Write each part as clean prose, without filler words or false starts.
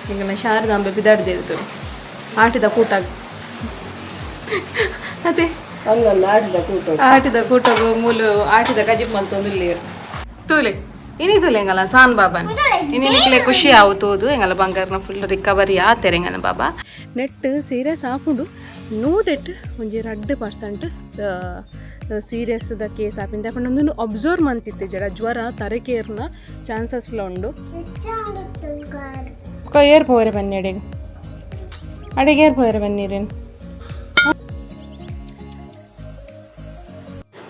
ನಿಂಗನ ಶಾರದಾಂಬೆ ಬಿದಾಡ್ದೇವ್ತು ಆಟಿದ ಕೂಟಾಗ ಅದೇ. ಹಂಗಲ್ಲ, ಆಟಿದ ಕೂಟ. ಆಟಿದ ಕೂಟಗು ಮೂಲು ಆಟಿದ ಕಜಿಪ್ ಮಲ್ತೊಂದು ತೂಲೆ, ಇನಿ ತೂಲೆ ಎಂಗಲ ಸಾನ್ ಬಾಬಾನ್. ಇನಿ ನಿಕ್ಲೆ ಖುಷಿ ಆವು ತೋದು ಎಂಗಲ ಬಂಗಾರನ ಫುಲ್ ರಿಕವರಿ ಆತೆರ್ ಎಂಗನ ಬಾಬಾ. ನೆಟ್ ಸೀರಿಯಸ್ ಆಪುಂಡು, ನೂದೆಟ್ ಒಂಜಿ 2% serious the case ಆಪಿಂದ ಪಂಡ ಒಂದೊಂದು ಅಬ್ಸರ್ವ್ ಮಂತಿತ್ತೆ ಜಡ ಜ್ವರ ತರಕೇರ್ನ ಚಾನ್ಸಸ್ಲ ಉಂಡು. ಏರ್ ಪೋರೆ ಬನ್ನಿ ಅಡೆಗೆ, ಅಡೆಗೆ ಏರ್ ಪೋರೆ ಬನ್ನೀರೇನು.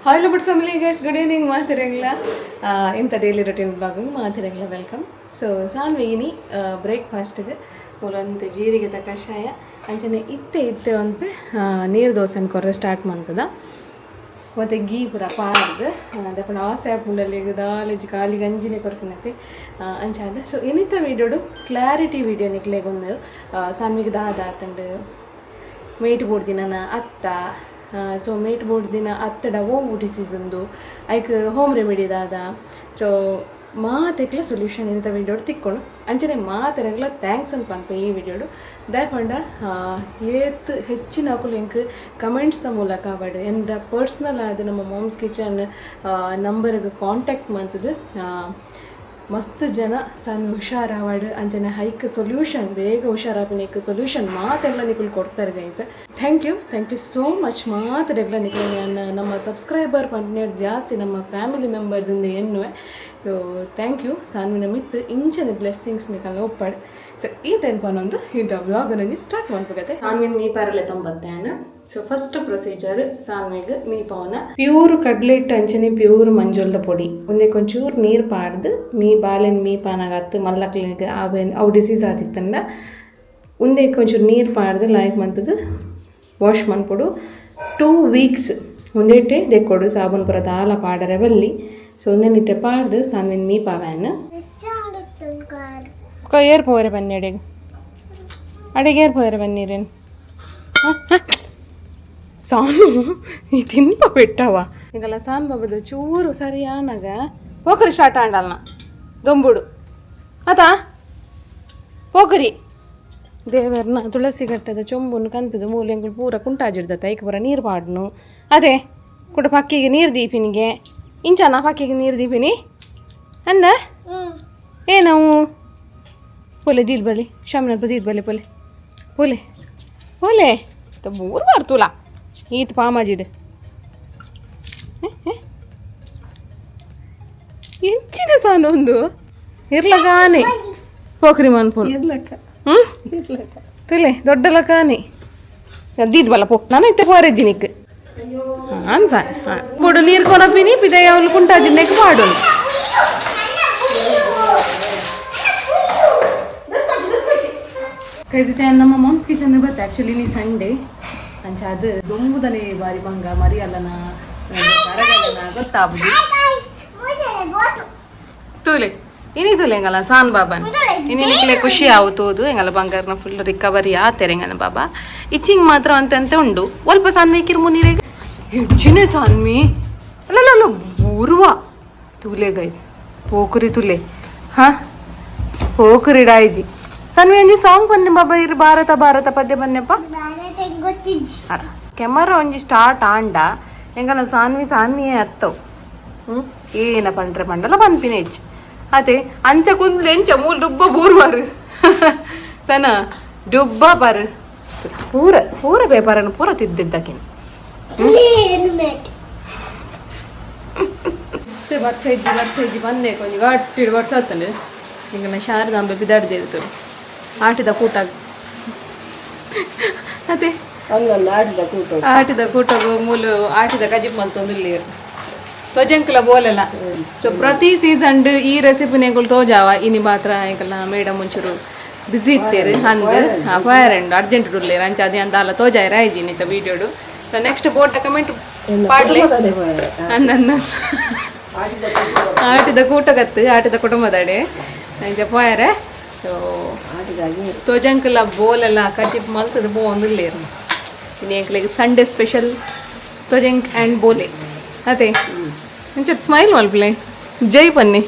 Hi but family guys, good evening. ಮಾತಿರಂಗ್ಲ ಇಂಥ daily routine blog ಮಾತಿರಂಗ್ಲ welcome. So Saanvi ಇನಿ ಬ್ರೇಕ್ಫಾಸ್ಟ್ಗೆ ಮೂಲಂತೆ ಜೀರಿಗೆದ ಕಷಾಯ ಅಂಚನೆ ಇತ್ತೆ ಇತ್ತೆ ಒಂತೆ ನೀರು ದೋಸೆನ ಕೊರ್ರೆ ಸ್ಟಾರ್ಟ್ ಮಾಡ್ತದ. ಮತ್ತು ಗೀ ಪೂರ ಪಾಡ್ದು ದಪ್ಪಣ ಆಸೆ ಆಪುಂಡಲ್ಲಿ ದಾಲೆಜ್ ಖಾಲಿ ಗಂಜಿನೇ ಕೊರ್ಪಿನತೆ ಅಂಚಾದ. ಸೊ ಇನಿತ ವೀಡಿಯೋಡು ಕ್ಲಾರಿಟಿ ವೀಡಿಯೋ ನಿಕ್ಲೆಗೊಂದು. ಸಾನ್ವಿಗೆ ದಾದ ಆತಂಡು, ಮೇಟ್ ಬೋಡ್ದಿನ ಅತ್ತ, ಸೊ ಮೇಟ್ ಬೋಡ್ದಿನ ಅತ್ತಡ ಓವು ಡಿಸೀಸ್ ಉಂದು, ಐಕ್ ಹೋಮ್ ರೆಮಿಡಿ ದಾದ, ಸೊ ಮಾತೆಕ್ಲ ಸೊಲ್ಯೂಷನ್ ಇಂಥ ವೀಡಿಯೋಡು ತಿಕ್ಕೊಂಡು. ಅಂಚನೆ ಮಾತೆರೆಗ್ಲ thanks ಅಂತ ಪನ್ಪೆ ಈ ವಿಡಿಯೋಡು. ದಯಪಂಡ ಏತ್ ಹೆಚ್ಚಿನ ಅಕುಲು ಎಂಕ್ ಕಮೆಂಟ್ಸ್ದ ಮೂಲಕ ಆವಡ್, ಎಂದ ಪರ್ಸ್ನಲ್ ಆದ್ ನಮ್ಮ ಮಾಮ್ಸ್ ಕಿಚನ್ ನಂಬರ್ಗೆ ಕಾಂಟ್ಯಾಕ್ಟ್ ಮಂತದು ಮಸ್ತ್ ಜನ ಸಣ್ಣ ಹುಷಾರಾವಡ್, ಅಂಚನೆ ಹೈಕ್ ಸೊಲ್ಯೂಷನ್ ಬೇಗ ಹುಷಾರಾಪಿನ ಸೊಲ್ಯೂಷನ್ ಮಾತೆಲ್ಲ ನಿಕುಲು ಕೊಡ್ತಾರೆ. Guys, thank you, thank you so much ಮಾತೆರೆಗ್ಲ. ನಿಕುಲು ನಮ್ಮ ಸಬ್ಸ್ಕ್ರೈಬರ್ ಪಂಪಿನ ಜಾಸ್ತಿ ನಮ್ಮ ಫ್ಯಾಮಿಲಿ ಮೆಂಬರ್ಸ್ ಇಂದ ಎನ್ನುವೆ. So thank you. ಸಾನ್ವಿನ ಮಿತ್ ಇಂಚನೆ ಬ್ಲೆಸ್ಸಿಂಗ್ಸ್ ನಿಕಲ್ನ ಒಪ್ಪಡ್. ಸೊ ಈ ತೆನ್ಪನೊಂದು ಇಂಥ ವ್ಲಾಗ್ ನನಗೆ ಸ್ಟಾರ್ಟ್ ಮಾಡ್ಬೇಕಾಗತ್ತೆ. ಸಾನ್ವಿನ ಮೀ ಪಾರಲೆ ತೊಂಬತ್ತೇನು. So first procedure ಸಾನ್ವಿಗ್ me ಪವನ ಪ್ಯೂರ್ ಕಡಲೆ ಹಿಟ್ಟು ಅಂಚನೆ ಪ್ಯೂರ್ ಮಂಜುಲ್ದ ಪೊಡಿ ಒಂದೇ ಕೊಂಚೂರು ನೀರು ಪಾಡ್ದು ಮೀ ಬಾಲೆನ್ ಮೀ ಪಾನಾಗತ್ತು. ಮಲ್ಲಕ್ಲಿಗೆ ಅವೇನು ಅವು ಡಿಸೀಸ್ ಆದಿತ್ತಂಡ ಉಂದೆ ಒಂಚೂರು ನೀರು ಪಾಡ್ದು ಲಾಯ್ಕ್ ಮಂತದು ವಾಶ್ ಮನ್ಪೊಡು. 2 ವೀಕ್ಸ್ ಒಂದೇಟೆ ದೆಕ್ಕೊಡು, ಸಾಬೂನ್ ಪೂರ ದಾಲ ಪಾಡರೆ ಬಲ್ಲಿ. ಸೊ ಒಂದೇ ನಿತ್ಯ ಪಾಡ್ದು ಸಾನ್ವಿನ್ ಮೀ ಪಾವ್ಯಾನ್. ಏರ್ ಪೋರೆ ಬನ್ನಿ ಅಡೆಗೆ, ಅಡೆಗೆ ಏರ್ ಪೋರೆ ಬನ್ನೀರೇನು. ಸಾನು ಈ ತಿನ್ಪ ಪೆಟ್ಟವ ಈಗಲ್ಲ. ಸಾನ್ ಬಾಬದ ಚೂರು ಸರಿ ಆನಾಗ ಪೋಕರಿ ಸ್ಟಾರ್ಟ್ ಆಂಡಲ್ನ ದೊಂಬುಡು ಆತಾ ಪೋಕರಿ. ದೇವರ್ನ ತುಳಸಿ ಗಟ್ಟದ ಚೊಂಬುನು ಕಂತದ ಮೂಲೆಂಗುಳು ಪೂರ ಕುಂಟಾಜಿಡ್ದತ್ತ. ಐಕ್ ಪೂರ ನೀರು ಪಾಡ್ನು. ಅದೇ ಕುಡ ಪಕ್ಕಿಗೆ ನೀರು ದೀಪಿನಿಗೆ. ಇಂಚಾನ ಪಕ್ಕಿಗೆ ನೀರು ದೀಪಿನಿ ಅಂದ ಏನವು. ಪೋಲೆ ದೀಲ್ ಬಲಿ ಶಾಮಿನ ದೀದ್ ಬಲೆ ಪೋಲೆ ಪೋಲೆ ಪೋಲೆ ಬೂರ್ ಬರ್ತುಲ ಈತ್ ಪಾಮಾಜಿಡ್ ಎಂಚಿನ ಸಾನೊಂದು ಇರ್ಲಗಾನೆ ಪೋಖ್ರಿ ಮನ್ಪುನು. ಇರ್ಲಕ್ಕ. ಹ್ಞೂ. ಇರ್ಲಕ್ಕ. ತುಲೆ ದೊಡ್ಡ ಲಕಾನೆ ದೀದ್ ಬಲ್ಲ ಪೋ. ನಾನು ಇತ್ತೆ ಪೋರೆಜ್ಜಿ ನಿಕ್ ಅನ್ಸ ಬೋಡು ನೀರು ಕೊನಪಿನಿ ಪಿದಯ ಅವಳು ಕುಂಟಾಜಿನ್ನೆಕ್ ಪಾಡು. ಕೈಸಿತೆ ನಮ್ಮ ಮಾಮ್ಸ್ ಕಿಚನ್ ಬತ್ತೆ. ಆ್ಯಕ್ಚುಲಿ ನೀ ಸಂಡೇ ಅಂಚ ಅದು ದೊಂಬುದನೆ ಬಾರಿ ಬಂಗ ಮರಿ ಅಲ್ಲನ ಕರಗಲ್ಲನ ಗೊತ್ತಾಬುದು. ತೂಲೆ, ಇನಿ ತೂಲೆ ಎಂಗಲ ಸಾನ್ ಬಾಬಾನ್. ಇನಿ ನಿಕ್ಲೆ ಖುಷಿ ಆವು ತೋದು ಎಂಗಲ ಬಂಗಾರನ ಫುಲ್ ರಿಕವರಿ ಆತೆರ್ ಎಂಗನ ಬಾಬಾ. ಇಚ್ಚಿಂಗ್ ಮಾತ್ರ ಅಂತಂತೆ ಉಂಡು ಒಲ್ಪ. ಸಾನ್ವಿ ಕಿರ್ಮು ನೀರಿಗೆ ಹೆಚ್ಚಿನ ಸಾನ್ವಿ ಅಲ್ಲ ಅಲ್ಲ ಊರುವ. ತೂಲೆ ಗೈಸ್, ಪೋಕುರಿ ತುಲೆ. ಹಾ ಪೋಕುರಿ ಡಾಯ್ಜಿ. ಸಾನ್ವಿ, ಒಂಜಿ ಸಾಂಗ್ ಬನ್ನಿ ಬಾಬಾ ಇರು. ಭಾರತ ಭಾರತ ಪದ್ಯ ಬನ್ನಿಯಪ್ಪ. ಕೆಮರ ಒಂಜಿ ಸ್ಟಾರ್ಟ್ ಆಂಡ ಎಂಗಲ ಸಾನ್ವಿ ಸಾನ್ವಿಯೇ ಅತ್ತವು. ಹ್ಞೂ, ಏನ ಪಂಡ್ರೆ ಪಂಡಲ ಪನ್ಪಿನ ಹೆಚ್ಚು ಅದೇ. ಅಂಚ ಕುಂದ್ಲು ಎಂಚ ಮೂಲು ಡುಬ್ಬ ಬೂರ್ವಾರು ಸನ ಡುಬ್ಬ ಬಾರು. ಪೂರ ಪೂರ ಪೇಪರನ್ನು ಪೂರ ತಿದ್ದಿದ್ದಕಿನ. ವರ್ಷ ಇಜ್ಜಿ, ವರ್ಷ ಇಜ್ಜಿ ಬಂದೆ ಕೊಂಚ ಗಟ್ಟಿಡು ವರ್ಷ ಆತಂಡು. ನಿಂಗನ ಶಾರದಾಂಬೆ ಬಿದಾಡ್ದೇವ್ತು ಆಟಿದ ಕೂಟಾಗ ಅದೇ. ಹಂಗಲ್ಲ, ಆಟಿದ ಕೂಟ. ಆಟಿದ ಕೂಟಗು ಮೂಲು ಆಟಿದ ಕಜಿಪ್ ಮಲ್ತೊಂದು ಇಲ್ಲೇರು ತೊಜಂಕ್ಲ ಬೋಲೆಲ್ಲ. ಸೊ ಪ್ರತಿ ಸೀಸನ್ ಈ ರೆಸಿಪಿ ಎಂಕುಲು ತೋಜಾವ. ಇನಿ ಮಾತ್ರ ಎಂಕಲ್ನ ಮೇಡಮ್ ಒಂಚೂರು ಬಿಸಿ ಇತ್ತೇರು ಅಂದ್ fire and urgent ಉಲ್ಲೇರು. ಅಂಚ ಅದೇ ಅಂತ ಅಲ್ಲ ತೋಜಾಯರ ಆಯ್ಜಿ ನಿತ್ತ ವೀಡಿಯೋಡು. So next board comment ಪಾಡ್ಲೆ. ನನ್ನ ಆಟಿದ ಕೂಟಗತ್ತು ಆಟಿದ ಕುಟುಂಬದಡೆ ಅಂಚ ಪೋಯರೆ. ಸೊ ತೋಜಂಕಲ ಬೋಲೆಲ್ಲ ಕಜಿಪ್ ಮಲ್ತದ ಪೋವೊಂದುಲ್ಲೇರು. ಇನಿ ಎಂಕ್ಲೆಗ್ ಸಂಡೇ ಸ್ಪೆಷಲ್ ತೊಜಂಕ್ ಆ್ಯಂಡ್ ಬೋಲೆ ಅದೇ. ಅಂಚ ಸ್ಮೈಲ್ ಮಲ್ಪಲೆ, ಜೈ ಪನ್ನಿ.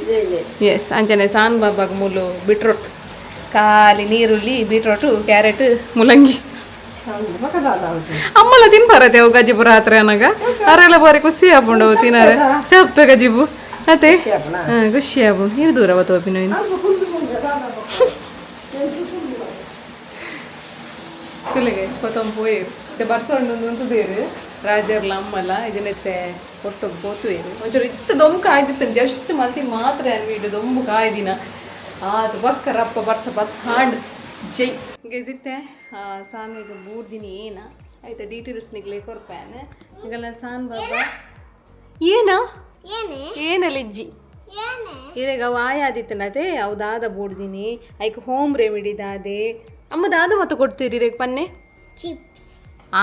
ಎಸ್, ಅಂಚನೆ ಸಾನ್ ಬಾಬಾಗ್ ಮೂಲು ಬಿಟ್ರೋಟ್. ಖಾಲಿ ನೀರುಳ್ಳಿ, ಬೀಟ್ರೋಟು, ಕ್ಯಾರೆಟ್, ಮುಲಂಗಿ. ಬಕದಾದ ಉಂಟು. ಅಮ್ಮಲ ತಿನ್ಪಾರತೆ ಅವು ಗಜಿಬು ರಾತ್ರಿ ಅನಗ ಅರೆಲ್ಲ ಬಾರಿ ಖುಷಿ ಆಪುಂಡು ಅವು ತಿನ್ನರೆ. ಚಪ್ಪೆ ಗಜಿಬು ಅತ್ತೆ. ಆಪುಂಡಾ? ಹಾ, ಖುಷಿ ಆಪುಂಡು. ಇದು ದೂರ ಬತ್ತೋಪಿನ. ತುಲೆಗೆ ಪತ್ತೊಂದು ಪೋಯೇರು ಬರ್ಸೊಂಡು ಉಂತುದೇರು ರಾಜರ್ಲ ಅಮ್ಮಲ ಇದನ್ನೆತ್ತೆ ಒಟ್ಟೊಗ್ ಪೋತುವೇರು. ಒಂಚೂರು ಇತ್ತು ದೊಂಬು ಕಾಯ್ದಿತ್ತು, ಜಸ್ಟ್ ಮಲ್ತಿ ಮಾತ್ರ ಅನ್ವಿಡು ದೊಂಬು ಕಾಯ್ದಿನ ಆತು ಬಕ್ಕ ರಪ್ಪ ಬರ್ಸ ಬತ್ ಹಾಂಡ್ ಜೈ ಗೆಜಿತ್ತೆ. ಸಾನ್ವಿಗೆ 3 ದಿನ ಏನ ಆಯ್ತಾ ಡೀಟೇಲ್ಸ್ ನಿಗ್ಲೆ ಕೊರ್ಪ್ಯಾನ್ ಈಗೆಲ್ಲ. ಸಾನ್ ಬಾಬಾ ಏನ ಏನಲ್ಲಿಜ್ಜಿ ಇರೆಗ ಅವು ಆಯಾದಿತ್ತನತೆ ಅವು ದಾದ ಬೋಡ್ದಿನಿ. ಐಕ್ ಹೋಮ್ ರೆಮಿಡಿ ದಾದೆ ಅಮ್ಮ ದಾದ ಮತ್ತೆ ಕೊಡ್ತೀರಿ ಇರೆಗ್ ಪನ್ನೆ?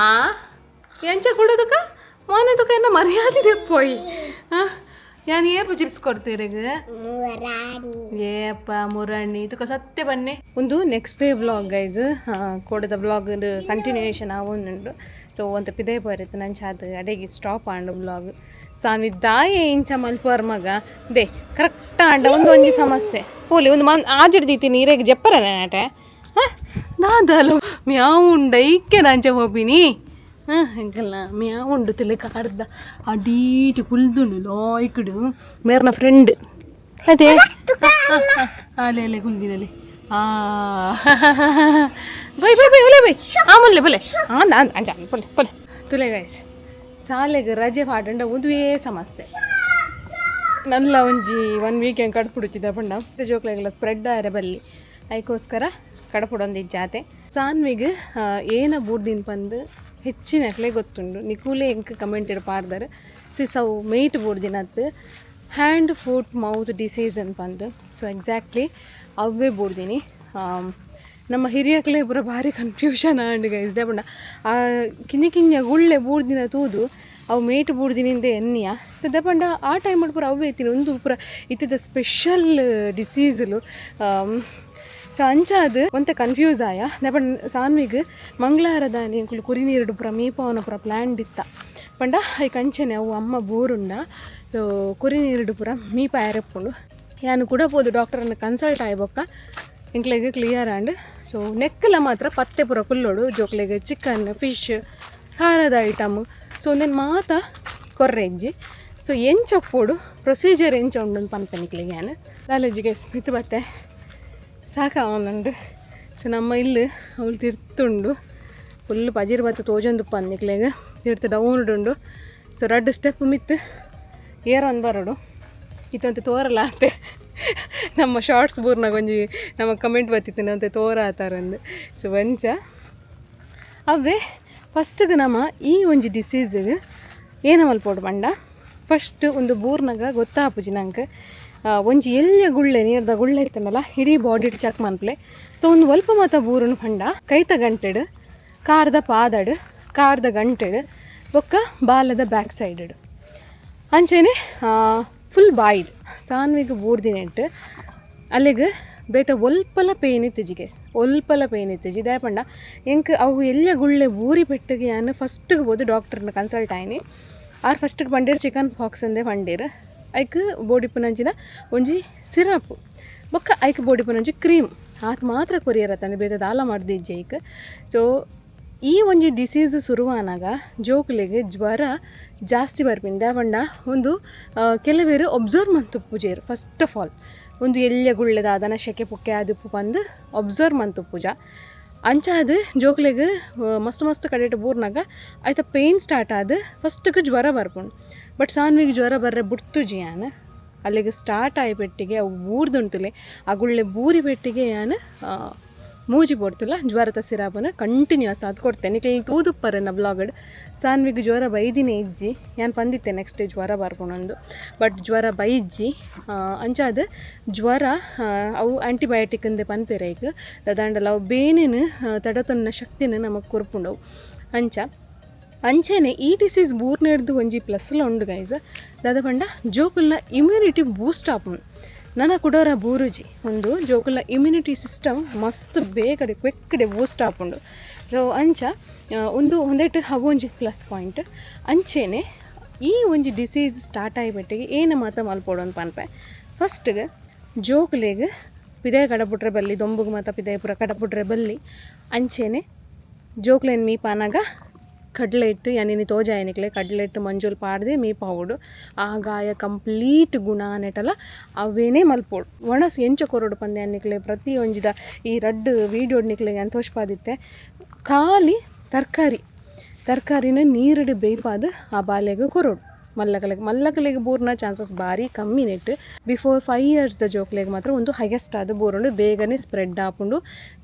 ಆ ಎಂಚ ಕೊಡೋದಕ್ಕ ಮೋನದಕ್ಕ ಎನ್ನ ಮರ್ಯಾದೆ ಪೋಯಿ. ಯಾನ್ ಏಪ ಚಿಪ್ಸ್ ಕೊಡ್ತೀರಿಗ? ಏಪ್ಪ ಮುರಾಣಿ ತುಕ ಸತ್ಯ ಬನ್ನಿ. ಒಂದು next day vlog guys. ಕೋಡದ vlog continuation ಆವೊಂದುಂಡು. So ಒಂತ ಪಿದೈ ಪೋರಿತ್ತು ನಂಚಾದ ಅಡೆಗೆ ಸ್ಟಾಪ್ ಆಂಡು ವ್ಲಾಗ್. ಸಾನ್ವಿ ದಾಯೆ ಇಂಚ ಮಲ್ಪುವರ್ ಮಗ they correct ಆಂಡ ಒಂದು ಒಂಜಿ ಸಮಸ್ಯೆ ಪೋಲಿ ಒಂದು ಮನ್ ಆಜಿಡ್ ದೀತಿ ನೀರೇಗ್ ಜಪ್ಪರ ನಾಟೆ ದಾದಲು ಮ್ಯಾವು ಉಂಡ ಐಕ್ಕೆ ನಂಚ ಪೋಪಿನಿ. ಹಾಂ, ಎಂಕಲ್ಲ ಮ್ಯಾವು ಉಂಡು ತಿಲೆ ಕಾಡ್ದ ಅಡೀಟಿ ಕುಲ್ದುಂಡು ಲಾಯ್ಕುಡು ಮೇರ್ನ ಫ್ರೆಂಡ್ ಅದೇ. ಅಲೆ ಅಲೆ ಕುಲ್ದಿನಲ್ಲಿ. ಆ bye bye bye ಒಲೆ ಬೈ. ಆ ಮುಲ್ಲೆ ಬೊಲೆ ಆಂದ ಆಂದ ಅಂಚ ಪೊಲೆ ಪೊಲೆ ತುಲೆ. ಗೈಸ್, ಸಾಲೆಗ್ ರಜೆ ಪಾಡಂಡ ಉಂದುವೇ ಸಮಸ್ಯೆ. ನಲ್ಲ ಒಂಜಿ ಒನ್ ವೀಕ್ ಹೆಂಗೆ ಕಡ್ಪುಡುಚಿದ ಪಂಡ ಜೋಕ್ಲೆಗೆಲ್ಲ ಸ್ಪ್ರೆಡ್ ಆರೆ ಬಲ್ಲಿ, ಐಕೋಸ್ಕರ ಕಡಪುಡೊಂದು ಜಾತೆ. ಸಾನ್ವಿಗ್ ಏನ ಬೂಡ್ದಿನ ಪಂದು ಹೆಚ್ಚಿನಕ್ಲೆ ಗೊತ್ತುಂಡು. ನಿಕೂಲೆ ಎಂಕ್ ಕಮೆಂಟ್ ಪಾಡ್ದಾರೆ. ಸಿಸ್ ಅವು mate ಬೂಡ್ದಿನತ್ತು hand foot mouth disease ಅಂತ ಪಂದು. ಸೊ ಎಕ್ಸಾಕ್ಟ್ಲಿ ಅವೇ ಬೂಡ್ದಿನಿ. ನಮ್ಮ ಹಿರಿಯಕ್ಲೆ ಪೂರ ಭಾರಿ ಕನ್ಫ್ಯೂಷನ್ ಆಂಡ್ ಗೈಸ್. ಪಂಡ ಆ ಕಿನ್ನಿ ಕಿನ್ಯ ಗುಳ್ಳೆ ಬೂಡ್ದಿನ ತೂದು ಅವು ಮೇಟ್ ಬೂಡ್ದಿನಿಂದೆ ಎನ್ನಿಯ. ಸೊ ಪಂಡ ಆ ಟೈಮ್ ಪೂರ ಅವೇ ಇತ್ತಿನ ಒಂದು ಪೂರ ಇತ್ತಿದ ಸ್ಪೆಷಲ್ ಡಿಸೀಸ್ಲು. ಸೊ ಅಂಚಾದ್ ಒಂತೆ ಕನ್ಫ್ಯೂಸ್ ಆಯ. ಪಂಡ ಸಾನ್ವಿಗ್ ಮಂಗಳವಾರದಾನಿ ಎಂಕುಲು ಕುರಿ ನೀರುಡು ಪೂರ ಮೀಪಾವನ ಪೂರ ಪ್ಲ್ಯಾನ್ ಇತ್ತ. ಪಂಡ ಐಕ್ ಅಂಚನೆ ಅವು ಅಮ್ಮ ಬೋರುಂಡ. ಸೊ ಕುರಿ ನೀರುಡು ಪೂರ ಮೀಪಾಯರೆಪ್ಪುಂಡು. ಯಾನು ಕೂಡ ಪೋದು ಡಾಕ್ಟರನ್ನು ಕನ್ಸಲ್ಟ್ ಆಯ್ಬೊಕ್ಕ ಎಂಕ್ಲೆಗ್ clear and. So ನೆಕ್ಕಲ ಮಾತ್ರ ಪತ್ತೆ ಪೂರ ಕುಲ್ಲೋಡು. ಜೋಕ್ಲೆಗ್ ಚಿಕನ್, ಫಿಶ್, ಖಾರದ ಐಟಮ್, ಸೊ ಒಂದೆನ್ ಮಾತ ಕೊರ್ರೆಜ್ಜಿ. ಸೊ ಎಂಚೊಪ್ಪೋಡು, ಪ್ರೊಸೀಜರ್ ಎಂಚ ಉಂಡು ಪನ್ಪೆ ನಿಕ್ಲೆಗ್ ಯಾನ್. ಕಾಲೇಜಿಗೆ ಮಿತ್ತು ಬತ್ತೆ, ಸಾಕಾವೊಂದುಂಡು. ಸೊ ನಮ್ಮ ಇಲ್ಲು ಅವಳು ತಿರ್ತುಂಡು. ಫುಲ್ ಪಜಿರ್ ಬತ್ತು ತೋಜೊಂದುಪ್ಪ ನಿಕ್ಲೆಗ್. ತಿರ್ತು ಡೌನ್ ಉಂಡು. ಸೊ ರಡ್ಡ್ ಸ್ಟೆಪ್ ಮಿತ್ತು ಏರೊಂದು ಬರೋಡು. ಇತ್ತಂತೆ ತೋರಲ್ಲ ಅಂತೆ. ನಮ್ಮ ಶಾರ್ಟ್ಸ್ ಬೂರ್ನಾಗ ಒಂಜಿ ನಮ್ಮ ಕಮೆಂಟ್ ಬತ್ತಿತ್ತು ಅಂತೆ ತೋರ ಆತಾರಂದು. ಸೊ ಒಂಚ ಅವೇ ಫಸ್ಟ್ಗೆ ನಮ್ಮ ಈ ಒಂಜಿ ಡಿಸೀಸ್ಗೆ ಏನ ಮಲ್ಪೊಡು ಪಂಡ, ಫಸ್ಟ್ ಒಂದು ಬೂರ್ನಾಗ ಗೊತ್ತಾಪುಜಿ ನಂಗೆ. ಒಂಜಿ ಎಲ್ಯ ಗುಳ್ಳೆ, ನೀರ್ದ ಗುಳ್ಳೆ ಇತ್ತನಲ್ಲ, ಇಡೀ ಬಾಡಿ ಚೆಕ್ ಮನ್ಪ್ಲೆ. ಸೊ ಒಂದು ಒಲ್ಪ ಮಾತ ಬೂರುನು ಪಂಡ ಕೈತ ಗಂಟೆಡ್, ಕಾರ್ದ ಪಾದಡ್, ಕಾರ್ದ ಗಂಟೆಡ್, ಬೊಕ್ಕ ಬಾಲದ ಬ್ಯಾಕ್ ಸೈಡ್, ಅಂಚೆನೆ ಫುಲ್ ಬಾಯ್ಡ್. ಸಾನ್ವಿಗ್ ಬೂರ್ದಿನೆಂಟು ಅಲ್ಲಿಗೆ ಬೇತ ಒಲ್ಪಲ ಪೇನ್ ಇತ್ತಿಜಿಗೆ, ಒಲ್ಪಲ ಪೇನ್ ಇತ್ತಿಜಿ. ದಾಯೆ ಪಂಡ ಎಂಕ್ ಅವು ಎಲ್ಯ ಗುಳ್ಳೆ ಬೂರಿ ಪೆಟ್ಟಿಗೆ ಯಾನ್ ಫಸ್ಟ್ಗೆ ಬೋದು ಡಾಕ್ಟರ್ನ ಕನ್ಸಲ್ಟ್ ಆಯ್ನಿ. ಆರ್ ಫಸ್ಟ್ಗೆ ಪಂಡೇರ್ ಚಿಕನ್ ಪಾಕ್ಸ್ ಅಂದೆ ಪಂಡೇರ್. ಐಕ್ ಬೋಡಿಪುನಂಚಿನ ಒಂಜಿ ಸಿರಪ್ ಬೊಕ್ಕ ಐಕ್ ಬೋಡಿಪುನಂಚಿ ಕ್ರೀಮ್ ಆತ್ ಮಾತ್ರ ಕೊರಿಯರ್ ತಂದೆ, ಬೇತೆ ದಾಲ ಮಾಡ್ದಿಜ್ಜೆ ಐಕ್. ಸೊ ಈ ಒಂಜಿ ಡಿಸೀಸ್ ಶುರುವಾನಾಗ ಜೋಕುಲೆಗ್ ಜ್ವರ ಜಾಸ್ತಿ ಬರ್ಪಿಂದ ಪಂಡ ಒಂದು ಕೆಲವೇರು ಒಬ್ಸರ್ವ್ ಮಂತುಪ್ಪುಜೆರ್. First of all ಒಂದು ಎಲ್ಯ ಗುಳ್ಳೆ ದಾದನ ಶೆಕೆ ಪುಕ್ಕೆ ಆದಿಪ್ಪು ಪಂದ್ ಒಬ್ಸರ್ವ್ ಮಂತುಪ್ಪುಜ. ಅಂಚಾದ್ ಜೋಕ್ಲೆಗ್ ಮಸ್ತ್ ಮಸ್ತ್ ಕಡೆಟ್ ಬೂರ್ನಾಗ ಐತ ಪೇಯ್ನ್ ಸ್ಟಾರ್ಟ್ ಆದ್ ಫಸ್ಟ್ಗೆ ಜ್ವರ ಬರ್ಪುಂಡು. ಬಟ್ ಸಾನ್ವಿಗ್ ಜ್ವರ ಬರ್ರೆ ಬುಡ್ತುಜಿ ಯಾನ್. ಅಲ್ಲಿಗೆ ಸ್ಟಾರ್ಟ್ ಆಯಿ ಪೆಟ್ಟಿಗೆ ಅವು ಬೂರ್ದುಂಟುಲೆ ಆ ಗುಳ್ಳೆ ಬೂರಿ ಪೆಟ್ಟಿಗೆ ಯಾನ್ ಮೂಜಿ ಪೊರ್ತುಲ ಜ್ವರದ ಸಿರಾಪನ ಕಂಟಿನ್ಯೂಸ್ ಅದು ಕೊಡ್ತೇನೆ. ನಿಕ್ಲೆ ತೂದುಪ್ಪರನ್ನ ಬ್ಲಾಗಡ್ ಸಾನ್ವಿಗ್ ಜ್ವರ ಬೈದಿನೇ ಇಜ್ಜಿ. ಯಾನ್ ಪಂದಿತ್ತೆ ನೆಕ್ಸ್ಟ್ ಡೇ ಜ್ವರ ಬರ್ಪುಂಡಂದು, ಬಟ್ ಜ್ವರ ಬೈಜ್ಜಿ. ಅಂಚಾದ್ ಜ್ವರ ಅವು ಆ್ಯಂಟಿಬಯೋಟಿಕ್ ಅಂದೆ ಪನ್ಪೆರ್ ಐಕ್. ದಾದಾಂಡಲ ಅವು ಬೇನೆನ್ ತಡತೊನ್ನ ಶಕ್ತಿನ ನಮಕ್ ಕೊರ್ಪುಂಡವು. ಅಂಚ ಅಂಚೆನೆ ಈ ಡಿಸೀಸ್ ಬೂರ್ನೆಡ್ದು ಒಂಜಿ ಪ್ಲಸ್ಲ ಉಂಡು ಗೈಸ್. ದಾದ ಪಂಡ ಜೋಕುಲ್ನ ಇಮ್ಯುನಿಟಿ ಬೂಸ್ಟ್ ಆಪುಂಡು. ನನ ಕುಡೋರ ಬೂರುಜಿ. ಒಂದು ಜೋಕುಲ್ನ ಇಮ್ಯುನಿಟಿ ಸಿಸ್ಟಮ್ ಮಸ್ತ್ ಬೇಗಡೆ ಕ್ವಿಕ್ಡೆ ಬೂಸ್ಟ್ ಆಪುಂಡು. ಸೊ ಅಂಚ ಒಂದು ಒಂದೆಟ್ ಅವು ಒಂಜಿ ಪ್ಲಸ್ ಪಾಯಿಂಟ್. ಅಂಚೆನೆ ಈ ಒಂಜಿ ಡಿಸೀಸ್ ಸ್ಟಾರ್ಟ್ ಆಯಿಬೆಟ್ಟಿಗೆ ಏನ ಮಾತ ಮಲ್ಪೊಡು ಅಂತ ಪನ್ಪೆ. ಫಸ್ಟ್ಗೆ ಜೋಕುಲೆಗ್ ಪಿದೆ ಕಡಪುಟ್ರೆ ಬಲ್ಲಿ, ದೊಂಬುಗು ಮಾತ ಪಿದೆ ಪೂರ ಕಡಪುಟ್ರೆ ಬಲ್ಲಿ. ಅಂಚೆನೆ ಜೋಕ್ಲೆನ್ ಮೀಪಾನಾಗ ಕಡಲೆ ಹಿಟ್ಟು ಯಾನಿನಿ ತೋಜಾಯನಿಕ್ಲೆ ಕಡಲೆ ಹಿಟ್ಟು ಮಂಜೂಲ್ ಪಾಡ್ದೆ ಮೀಪಾವೊಡು. ಆ ಗಾಯ ಕಂಪ್ಲೀಟ್ ಗುಣ ಆನೆಟಲ ಅವೇನೇ ಮಲ್ಪೊಡು. ಒಣಸ್ ಎಂಚ ಕೊರೊಡು ಪಂದೆ ಅನ್ನಿಕ್ಲೆ ಪ್ರತಿ ಒಂಜಿದ ಈ ರಡ್ಡ್ ವೀಡಿಯೋಡ್ ನಿಕ್ಲೆ ಯಾನ್ ತೋಜ್ಪಾದಿತ್ತೆ. ಖಾಲಿ ತರಕಾರಿ ತರಕಾರಿನ ನೀರುಡು ಬೇಯ್ಪಾದ್ ಆ ಬಾಲೆಗ್ ಕೊರೊಡು. ಮಲ್ಲಕಲೆಗ್ ಮಲ್ಲಕಲೆಗ್ ಬೂರ್ನ ಚಾನ್ಸಸ್ ಬಾರಿ ಕಮ್ಮಿ ನೆಟ್. ಬಿಫೋರ್ 5 ಇಯರ್ಸ್ ದ ಜೋಕ್ಲೆಗ್ ಮಾತ್ರ ಒಂದು ಹೈಯೆಸ್ಟ್ ಆದ್ ಬೂರುಂಡು, ಬೇಗನೆ ಸ್ಪ್ರೆಡ್ ಆಪುಂಡು.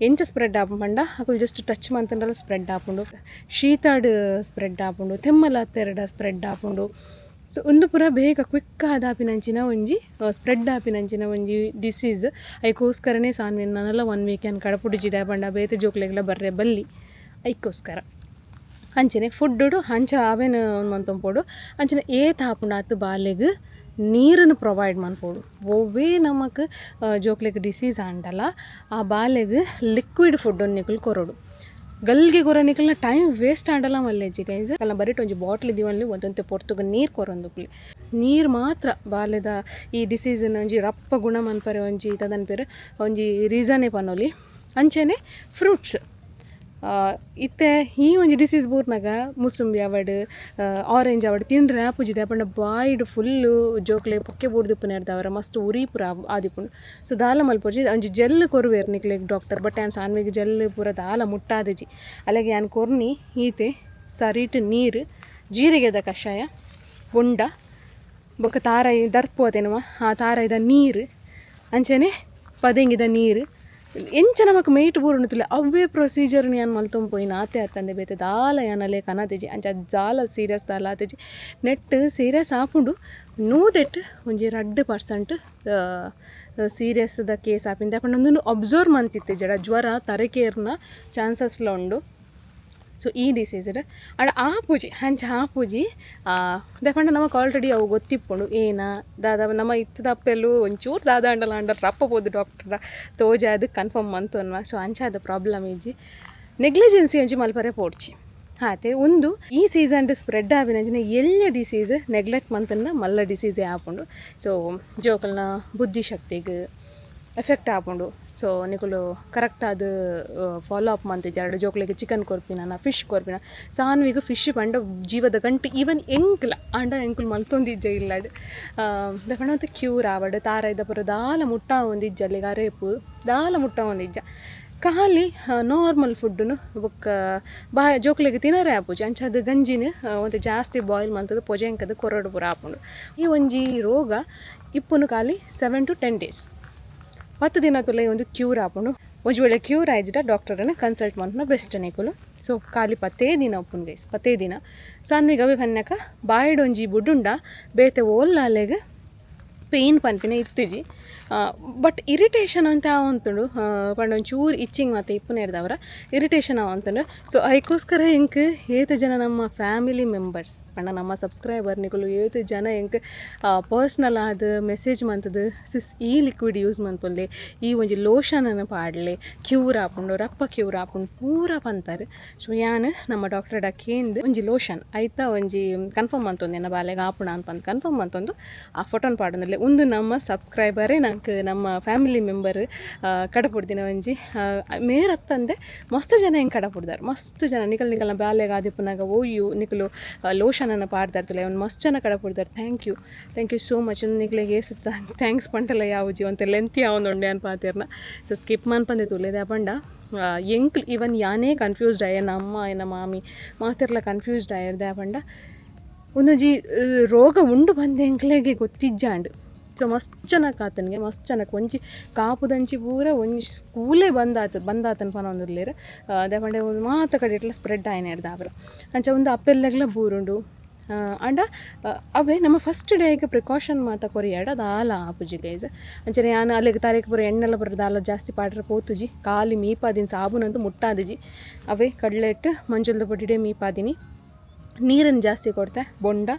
ಎಂಚ ಸ್ಪ್ರೆಡ್ ಆಪುಂಡು ಪಂಡ ಅಕುಲು ಜಸ್ಟ್ ಟಚ್ ಮಂತುಂಡಲ ಸ್ಪ್ರೆಡ್ ಆಪುಂಡು, ಶೀತಾಡ್ ಸ್ಪ್ರೆಡ್ ಆಪುಂಡು, ತೆಮ್ಮಲ ತೆರಡ ಸ್ಪ್ರೆಡ್ ಆಪುಂಡು. ಸೊ ಉಂದು ಪೂರ ಬೇಗ ಕ್ವಿಕ್ ಆದಾಪಿನಂಚಿನ ಒಂಜಿ ಸ್ಪ್ರೆಡ್ ಆಪಿನಂಚಿನ ಒಂಜಿ ಡಿಸೀಸ್. ಐಕೋಸ್ಕರನೇ ಸಾನ್ವಿನ್ ನನಲ 1 ವೀಕ್ ಯಾನ್ ಕಡಪುಡಿಜಿದೆ ಪಂಡ ಬೇತೆ ಜೋಕ್ಲೆಗ್ಲ ಬರ್ರೆ ಬಲ್ಲಿ ಐಕೋಸ್ಕರ. ಅಂಚನೆ ಫುಡ್ಡು ಅಂಚ ಅವೇನು ಮಂತೊಂಪೊಡು. ಅಂಚನೆ ಏತ್ ಆಪುಂಡು ಆತ್ ಬಾಲೆಗ್ ನೀರನ್ನು ಪ್ರೊವೈಡ್ ಮನ್ಪೊಡು. ಒವ್ವೇ ನಮಕ್ ಜೋಕ್ಲೆಗ್ ಡಿಸೀಸ್ ಆಂಡಲ ಆ ಬಾಲೆಗ್ ಲಿಕ್ವಿಡ್ ಫುಡ್ ನಿಕುಲು ಕೊರೊಡು. ಗಲ್ಗೆ ಕೊರ ನಿಕಲ್ನ ಟೈಮ್ ವೇಸ್ಟ್ ಆಂಡಲ ಮಲ್ಲೆಜ್ಜಿ ಗೈಸ್. ಅಲ್ಲ ಬರಿಟ್ ಒಂಜಿ ಬಾಟ್ಲ್ ದಿವನ್ಲಿ ಒಂತೊಂತೆ ಪೊರ್ತುಗು ನೀರು ಕೊರೊಂದುಪ್ಪುಲಿ. ನೀರು ಮಾತ್ರ ಬಾಲೆದ ಈ ಡಿಸೀಸ್ ಒಂಜಿ ರಪ್ಪ ಗುಣ ಮನ್ಪರೆ ಒಂಜಿ ತದನ್ಪೆರ್ ಒಂಜಿ ರೀಸನೇ ಪನೊಲಿ. ಅಂಚನೆ ಫ್ರೂಟ್ಸ್ ಇತ್ತೆ ಈ ಒಂಜಿ ಡಿಸೀಸ್ ಬೂರ್ನಾಗ ಮುಸುಂಬಿ ಅವಡ್ ಆರೆಂಜ್ ಅವಡ್ ತಿಂಡ್ರೆ ಆಪುಜಿದೆ ಪಂಡ ಬಾಯ್ಡ್ ಫುಲ್ಲು ಜೋಕ್ಲೆ ಪೊಕ್ಕೆ ಬೂರ್ದಿಪ್ಪುನೆರ್ದಾವರ ಮಸ್ತ್ ಉರಿ ಪೂರ ಆದಿಪ್ಪುಂಡು. ಸೊ ದಾಲ ಮಲ್ಪೊಡ್ಚಿ. ಒಂಜಿ ಜೆಲ್ ಕೊರುವೆರ್ ನಿಕ್ಲೆಗ್ ಡಾಕ್ಟರ್, ಬಟ್ ಯಾನ್ ಸಾನ್ವಿಗ್ ಜೆಲ್ ಪೂರ ದಾಲ ಮುಟ್ಟಾದಿಜಿ. ಅಲ್ಲಗೆ ಯಾನ್ ಕೊರ್ನಿ ಈತೆ ಸರಿಟ್ ನೀರು, ಜೀರಿಗೆದ ಕಷಾಯ, ಬೊಂಡ ಬೊಕ್ಕ ತಾರಾಯಿ ದರ್ಪು ಅತೇನುವ ಆ ತಾರಾಯಿದ ನೀರು, ಅಂಚನೆ ಪದೆಂಗಿದ ನೀರು. ಎಂಚ ನಮಕ್ ಮೇಟ್ ಬೂರುಂಡುತ್ತಿಲ್ಲ ಅವ್ವೇ ಪ್ರೊಸೀಜರ್ ಯಾನ್ ಮಲ್ತೊಂದು ಪೋಯಿನ ಆತೆ ಅತ್ತಂದೆ ಬೇತೆ ದಾಲ ಯಾನ್ ಅಲೆ ಕನತಿಜಿ. ಅಂಚ ದಾಲ ಸೀರಿಯಸ್ ದಾಲ ಆತಿಜಿ. ನೆಟ್ ಸೀರಿಯಸ್ ಆಪುಂಡು ನೂದೆಟ್ ಒಂಜಿ 2% ಸೀರಿಯಸ್ದ ಕೇಸ್ ಆಪಿಂದ ಪಂಡ ಉಂದೆನ್ ಅಬ್ಸರ್ವ್ ಮಂತಿತ್ತಿಜಡ ಜ್ವರ ತರೆಕೇರ್ನ ಚಾನ್ಸಸ್ಲ ಉಂಡು. ಸೊ ಈ ಡಿಸೀಸ್ಡ್ ಆಂಡ ಆಪುಜಿ ಅಂಚ ಆಪುಜಿ. ದಾಯೆ ಪಂಡ ನಮಕ್ ಆಲ್ರೆಡಿ ಅವು ಗೊತ್ತಿಪ್ಪುಂಡು ಏನ ದಾದ ನಮ ಇತ್ತದ ಅಪ್ಪೆಲು ಒಂಚೂರು ದಾದ ಆಂಡಲ ಆಂಡ ರಪ್ಪ ಪೋದು ಡಾಕ್ಟ್ರ ತೋಜಾದ್ ಕನ್ಫರ್ಮ್ ಮಂತೊನ್ವ. ಸೊ ಅಂಚಾದ ಪ್ರಾಬ್ಲಮ್ ಇಜ್ಜಿ. ನೆಗ್ಲಿಜೆನ್ಸಿ ಒಂಜಿ ಮಲ್ಪರೆ ಪೋಡ್ಚಿ ಆತೆ. ಉಂದು ಈ ಸೀಸನ್ ಸ್ಪ್ರೆಡ್ ಆಪಿನಂಚಿನ ಎಲ್ಯ ಡಿಸೀಸ್ ನೆಗ್ಲೆಕ್ಟ್ ಮಂತನ್ನ ಮಲ್ಲ ಡಿಸೀಸೇ ಆಪುಂಡು. ಸೊ ಜೋಕಲ್ನ ಬುದ್ಧಿಶಕ್ತಿಗ್ ಎಫೆಕ್ಟ್ ಆಪುಂಡು. ಸೊ ನಿಕುಲು ಕರೆಕ್ಟ್ ಆದ್ ಫಾಲೋ ಅಪ್ ಮಂತಿಜಾರ್ಡ ಜೋಕ್ಲೆಗ್ ಚಿಕನ್ ಕೊರ್ಪಿನ ಫಿಶ್ ಕೊರ್ಪಿನ. ಸಾನ್ವಿಗ್ ಫಿಶ್ ಪಂಡ ಜೀವದ ಗಂಟು ಈವನ್ ಎಂಕ್ಲ ಆಂಡ ಎಂಕುಲು ಮಲ್ತೊಂದಿಜ್ಜ ಇಲ್ಲಡ್ ದಾಯೆ ಪಂಡ ಕ್ಯೂರ್ ಆವಡ್ ತಾರಾಯ್ದ ಪೂರ ದಾಲ ಮುಟ್ಟಾವೊಂದಿಜ್ಜ ಅಲ್ಲಿಗೆ ಅರೇಪು ದಾಲ ಮುಟ್ಟಾವೊಂದಿಜ್ಜ. ಖಾಲಿ ನಾರ್ಮಲ್ ಫುಡ್ಡುನು ಬೊಕ್ಕ ಬಾ ಜೋಕ್ಲೆಗ್ ತಿನರೆ ಆಪುಜಿ. ಅಂಚಾದ್ ಗಂಜಿನ ಒಂತೆ ಜಾಸ್ತಿ ಬಾಯ್ಲ್ ಮಲ್ತುದು ಪೊಜೆಂಕದ್ ಕೊರೊಡು ಪೂರ ಆಪುಂಡು. ಈ ಒಂಜಿ ರೋಗ ಇಪ್ಪುನು ಖಾಲಿ 7 to 10 days, 10 ದಿನ ತುಲೈ ಒಂದು ಕ್ಯೂರ್ ಆಪುಂಡು. ಒಂಜಿ ವೇಳೆ ಕ್ಯೂರ್ ಆಯ್ಜಿಡ ಡಾಕ್ಟರನ್ನು ಕನ್ಸಲ್ಟ್ ಮಲ್ಪುನ ಬೆಸ್ಟ್ ನಿಕುಲು. ಸೊ ಖಾಲಿ 10 ದಿನ ಉಪ್ಪುಂಡು ಗೈಸ್, 10 ದಿನ. ಸಾನ್ವಿಗ್ ಅವೇ ಪನ್ನಕ ಬಾಯ್ಡ್ ಒಂಜಿ ಬುಡುಂಡ ಬೇತೆ ಓಲ್ಲಾಲೆಗ್ ಪೇಯ್ನ್ ಪನ್ಪಿನ ಇತ್ತಿಜಿ. ಬಟ್ ಇರಿಟೇಷನ್ ಅಂತ ಆವೊಂತುಂಡು ಪಂಡ ಒಂಚೂರು ಇಚ್ಚಿಂಗ್ ಮಾತ ಇಪ್ಪುನೆರ್ದವರ ಇರಿಟೇಷನ್ ಆವೊಂತುಂಡು. ಸೊ ಐಕೋಸ್ಕರ ಎಂಕ್ ಏತ್ ಜನ ನಮ್ಮ ಫ್ಯಾಮಿಲಿ ಮೆಂಬರ್ಸ್ ಪಂಡ ನಮ್ಮ ಸಬ್ಸ್ಕ್ರೈಬರ್ ನಿಕುಲು ಏತ್ ಜನ ಎಂಕ್ ಪರ್ಸ್ನಲ್ ಆದ್ ಮೆಸೇಜ್ ಮಂತುದು ಸಿಸ್ ಈ ಲಿಕ್ವಿಡ್ ಯೂಸ್ ಮನ್ಪುಲೆ, ಈ ಒಂಜಿ ಲೋಷನನ್ನು ಪಾಡ್ಲೆ ಕ್ಯೂರ್ ಆಪುಂಡು, ರಪ್ಪ ಕ್ಯೂರ್ ಆಪುಂಡು ಪೂರ ಪಂತರ್. ಸೊ ಯಾನ್ ನಮ್ಮ ಡಾಕ್ಟರ್ಡ ಕೇಂದ್ ಒಂಜಿ ಲೋಷನ್ ಐತ ಒಂಜಿ ಕನ್ಫರ್ಮ್ ಮಂತೊಂದು ಎನ್ನ ಬಾಲೆಗ್ ಆಪುಂಡ ಅಂತ ಕನ್ಫರ್ಮ್ ಮಂತೊಂದು ಆ ಫೋಟೋನ್ ಪಾಡೊಂದುಲ್ಲೆ. ಉಂದು ನಮ್ಮ ಸಬ್ಸ್ಕ್ರೈಬರೇ ನಂಕ್ ನಮ್ಮ ಫ್ಯಾಮಿಲಿ ಮೆಂಬರ್ ಕಡಪುಡ್ದಿನ ಒಂಜಿ ಮೇರತ್ತಂದೆ ಮಸ್ತ್ ಜನ ಹೆಂಗೆ ಕಡಪುಡ್ದಾರ್. ಮಸ್ತ್ ಜನ ನಿಕಲ್ ನಿಕಲ್ನ ಬಾಲೆಗ್ ಆದಿಪ್ಪುನಾಗ ಓಯು ನಿಕುಲು ಲೋಷನನ್ನು ಪಾಡ್ದಾರ್ತಲೆ ಒಂದು ಮಸ್ತ್ ಜನ ಕಡಪುಡ್ದಾರ್. Thank you, thank you so much. ನಿಕ್ಲೆಗ್ ಏಸ್ thanks ಪಂಟಲ ಯಾವುಜಿ ಒಂತೆ ಲೆಂತಿ ಆವೊಂದುಂಡೆ ಅನ್ಪಾತಿರ್ನ. ಸೊ ಸ್ಕಿಪ್ ಮನ್ಪಂದೆ ತುಲೆದ ಪಂಡ ಎಂಕ್ಲ್ ಈವನ್ ಯಾನೇ ಕನ್ಫ್ಯೂಸ್ಡ್ ಆಯೆ, ನಮ್ಮ ಎನ್ನ ಮಾಮಿ ಮಾತೆರ್ಲ ಕನ್ಫ್ಯೂಸ್ಡ್ ಆಯೆರ್. ಪಂಡ ಒಂದೊಂಜಿ ರೋಗ ಉಂಡು ಬಂದೆ ಎಂಕ್ಲೆಗೆ ಗೊತ್ತಿಜ್ಜಾಂಡ್. ಸೊ ಮಸ್ತ್ ಜನಕ್ಕೆ ಆತನಿಗೆ ಮಸ್ತ್ ಜನಕ್ಕೆ ಒಂಜಿ ಕಾಪುದಂಚಿ ಪೂರ ಒಂಜಿ ಸ್ಕೂಲೇ ಬಂದಾತು ಬಂದಾತನ ಪನೊಂದುಲ್ಲೆರ್. ದಾಯೆ ಪಂಡ ಒಂದು ಮಾತ ಕಡೆಟ್ಲ ಸ್ಪ್ರೆಡ್ ಆಯ್ನೆರ್ದಾವರ ಅಂಚ ಒಂದು ಅಪ್ಪೆಲ್ಲೆಗ್ಲ ಬೂರುಂಡು. ಆಂಡ ಅವೇ ನಮ್ಮ ಫಸ್ಟ್ ಡೇಗೆ ಪ್ರಿಕಾಷನ್ ಮಾತ ಕೊರಿಯಾಡ ದಾಲ ಆಪುಜಿ ಗೈಸ್. ಅಂಚನೆ ಯಾನ್ ಅಲ್ಲಿಗೆ ತಾರೀಕು ಪೂರ ಎಣ್ಣೆಲ್ಲ ಪೂರ ದಾಲ ಜಾಸ್ತಿ ಪಾಡ್ರೆ ಪೋತುಜಿ. ಖಾಲಿ ಮೀಪಾದಿನ ಸಾಬೂನಂತೂ ಮುಟ್ಟಾದಿಜಿ. ಅವೇ ಕಡಲೆ ಹಿಟ್ಟು ಮಂಜುಲ್ದ ಪೊಡಿಡೆ ಮೀಪಾದಿನಿ. ನೀರನ್ನು ಜಾಸ್ತಿ ಕೊಡ್ತೆ, ಬೊಂಡ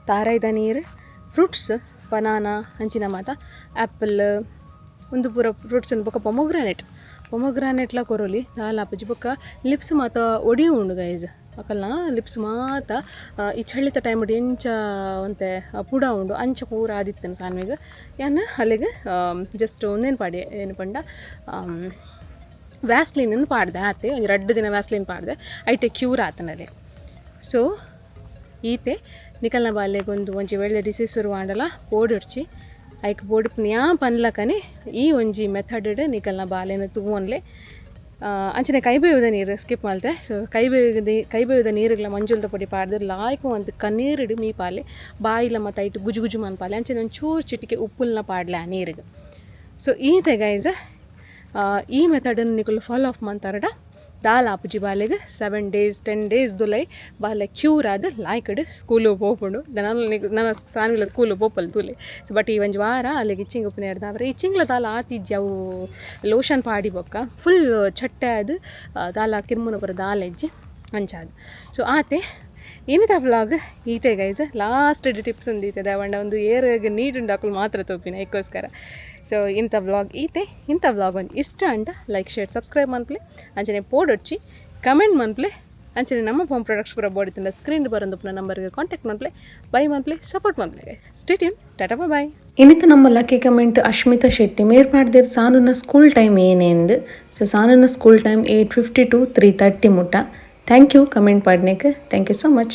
ತಾರಾಯ್ದ ನೀರು, ಫ್ರೂಟ್ಸ್ ಬನಾನಾ ಅಂಚಿನ ಮಾತ ಆ್ಯಪಲ್ ಒಂದು ಪೂರ ಫ್ರೂಟ್ಸ್ ಬೊಕ್ಕ ಪೊಮೊಗ್ರಾನೆಟ್. ಪೊಮೊಗ್ರಾನೆಟ್ಲ ಕೊರೊಲಿ ದಾಲ ಆಪುಜಿ. ಬೊಕ್ಕ ಲಿಪ್ಸ್ ಮಾತ ಒಡಿ ಉಂಡು ಗೈಸ್. ಅಕಲ್ನ ಲಿಪ್ಸ್ ಮಾತ ಈ ಚಳಿತ ಟೈಮ್ ಎಂಚ ಒಂತೆ ಪುಡ ಉಂಡು ಅಂಚ ಪೂರ ಆದಿತ್ತನು ಸಾನ್ವಿಗ್. ಯಾನ್ ಅಲ್ಲಿಗೆ ಜಸ್ಟ್ ಒಂದೇನು ಪಾಡಿ ಏನು ಪಂಡ ವ್ಯಾಸ್ಲಿನ್ ಪಾಡ್ದೆ ಆತೆ. ಒಂಜಿ ರಡ್ಡ್ ದಿನ ವ್ಯಾಸ್ಲಿನ್ ಪಾಡ್ದೆ, ಐಟೆ ಕ್ಯೂರ್ ಆತನಲ್ಲಿ. ಸೊ ಈತೆ ನಿಕಲ್ನ ಬಾಲ್ಯಗೊಂದು ಒಂದು ಒಂಜಿ ವೇಳೆ ಡಿಸೀಸ್ ಶುರು ಆಂಡಲ ಪೋಡಿರ್ಚಿ, ಐಕ್ ಬೋಡಿಪ್ಪುನ ಯಾ ಪನ್ಲಕನೆ ಈ ಒಂಜಿ ಮೆಥಡ್ ನಿಕಲ್ನ ಬಾಲೆನ ತೂವೊನ್ಲೆ. ಅಂಚನೆ ಕೈ ಬೇವುದ ನೀರು ಸ್ಕಿಪ್ ಮಲ್ತೆ. ಸೊ ಕೈ ಬೇವುದ ನೀರುಗಳ ಮಂಜುಲ್ದ ಪೊಡಿ ಪಾಡ್ದು ಲಾಯ್ಕ್ ಒಂದು ಕಣ್ಣೀರಿಡು ಮೀಪಾಲೆ, ಬಾಯಿಲ ಮತ್ತು ಐಟ್ ಗುಜು ಗುಜು ಮನ್ಪಾಲೆ. ಅಂಚನೆ ಒಂಚೂರು ಚಿಟಿಕೆ ಉಪ್ಪುಲ್ನ ಪಾಡ್ಲೆ ಆ ನೀರಿಗೆ. ಸೊ ಈತೆ ಗೈಸ್, ಈ ಮೆಥಡನ್ನು ನಿಕುಲು ಫಾಲೋ ಅಪ್ ಮಂತಾರಡ ದಾಲ ಆಪುಜಿ ಬಾಲೆಗ್. 7 ಡೇಸ್, 10 ಡೇಸ್ ದುಲೈ ಬಾಲೆ ಕ್ಯೂರ್ ಆದ್ ಲಾಯ್ಕಡ್ ಸ್ಕೂಲು ಪೋಪುಂಡು. ನಾನು ನನ್ನ ಸಾನ್ವಿಲ ಸ್ಕೂಲು ಪೋಪಲ್ ತೂಲೆ. ಸೊ ಬಟ್ ಈ ಒಂಜಿ ವಾರ ಅಲ್ಲಿಗೆ ಇಚ್ಚಿಂಗ್ ಉಪ್ಪುನ ಅವರೆ ಇಚ್ಚಿಂಗ್ಲ ದಾಲ ಆತಿಜ್ಜಿ. ಅವು ಲೋಷನ್ ಪಾಡಿ ಬೊಕ್ಕ ಫುಲ್ ಚಟ್ಟೆ ಆದ್ ದಾಲ ಕಿರ್ಮುನ ಪೂರ ದಾಲ ಇಜ್ಜಿ ಅಂಚಾದ್. ಸೊ ಆತೆ ಏನಿದ ವ್ಲಾಗ್ ಈತೆ ಗೈಸ್. ಲಾಸ್ಟ್ ಟಿಪ್ಸ್ ಒಂದು ಈತೆ ದಾವಂಡ ಒಂದು ಏರ್ಗ್ ನೀಡ್ ಉಂಡು ಅಕುಲು ಮಾತ್ರ ತೋಪಿನ ಐಕ್ಕೋಸ್ಕರ. ಸೊ ಇಂಥ ವ್ಲಾಗ್ ಈತೆ. ಇಂಥ ವ್ಲಾಗ್ ಒಂದು ಇಷ್ಟ ಅಂಡ ಲೈಕ್, ಶೇರ್, ಸಬ್ಸ್ಕ್ರೈಬ್ ಮನ್ಪ್ಲೆ. ಅಂಚನೆ ಪೋಡೊಡ್ಚಿ, ಕಮೆಂಟ್ ಮನ್ಪ್ಲೆ. ಅಂಚನೆ ನಮ್ಮ ಹೋಮ್ ಪ್ರೊಡಕ್ಟ್ಸ್ ಪೂರ ಬೋಡಿತ್ತಂಡ ಸ್ಕ್ರೀನ್ ಬರೋದು ನಂಬರ್ಗೆ ಕಾಂಟ್ಯಾಕ್ಟ್ ಮನ್ಪ್ಲೆ, ಬೈ ಮನ್ಪ್ಲೆ, ಸಪೋರ್ಟ್ ಮನ್ಪ್ಲೆ. ಸ್ಟೇ ಟ್ಯೂನ್, ಟಾಟಾ, ಬಾಯ್. ಇನ್ನಿತ ನಮ್ಮ ಲಕ್ಕಿ ಕಮೆಂಟ್ ಅಶ್ಮಿತಾ ಶೆಟ್ಟಿ ಮೇರ್ ಮಾಡ್ದಿರ್, ಸಾನುನ ಸ್ಕೂಲ್ ಟೈಮ್ ಏನೇಂದು. ಸೊ ಸಾನುನ ಸ್ಕೂಲ್ ಟೈಮ್ 8:50 ಟು 3:30 ಮುಟ್ಟ. Thank you comment ಪಾಡ್ನೆಕ್. Thank you so much.